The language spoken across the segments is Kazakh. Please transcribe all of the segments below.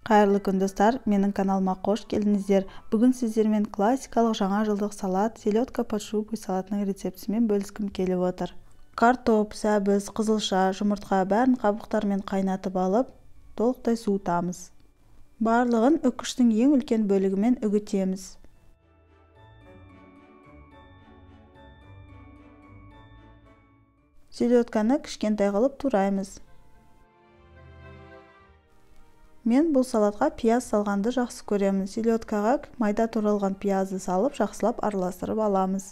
Қайырлы күн, достар! Менің каналыма қош келдіңіздер. Бүгін сіздермен классикалық жаңа жылдық салат, селедка под шубой салатының рецептісімен бөліскім келіп отыр. Картоп, сәбіз, қызылша, жұмыртқа бәрін қабықтарымен қайнатып алып, толықтай суытамыз. Барлығын үкіштің ең үлкен бөлігімен үгітеміз. Селедканы кішкентай қылып тураймыз. Мен бұл салатқа пияз салғанды жақсы көремін. Селедкаға майда туралған пиязды салып, жақсылап араластырып аламыз.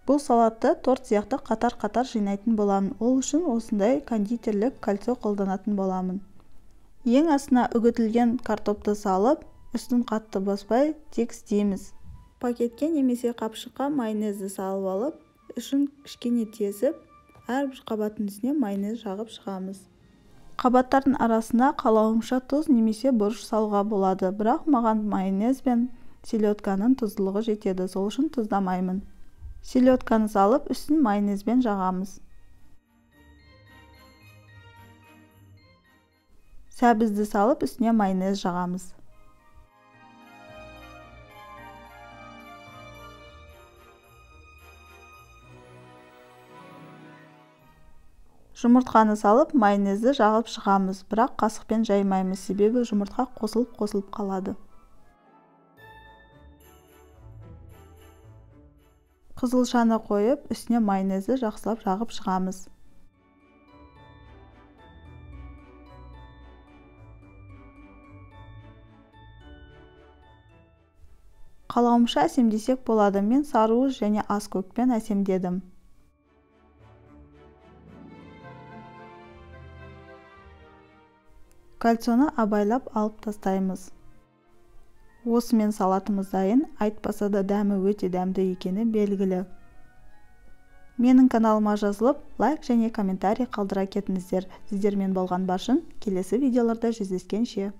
Бұл салатты торт сияқты қатар-қатар жинайтын боламын. Ол үшін осындай кондитерлік кольцо қолданатын боламын. Ең астына үгітілген картопты салып, үстін қатты баспай тегістейміз. Пакетке немесе қапшыққа майонезді салып алып, ішін кішкене тесіп, әрбір қабаттың үстіне майонез жағып шығамыз. Қабаттардың арасына қалауымша тұз немесе бұрыш салуға болады, бірақ маған майонез бен селедканың тұздылығы жетеді, сол үшін тұздамаймын. Селедканы салып, үстін майонезбен жағамыз. Сәбізді салып, үстіне майонез жағамыз. Жұмыртқаны салып, майонезді жағып шығамыз, бірақ қасықпен жаймаймыз, себебі жұмыртқа қосылып-қосылып қалады. Қызылшаны қойып, үстіне майонезді жақсылап жағып шығамыз. Қалауымша әсемдесек болады. Мен сарыуыз және аскөкпен әсемдедім. Кольцоны абайлап алып тастаймыз. Осымен салатымыз дайын, айтпаса да дәмі өте дәмді екені белгілі. Менің каналыма жазылып, лайк және комментарий қалдыра кетіңіздер. Сіздермен болған Баршын, келесі видеоларда жүздескенше.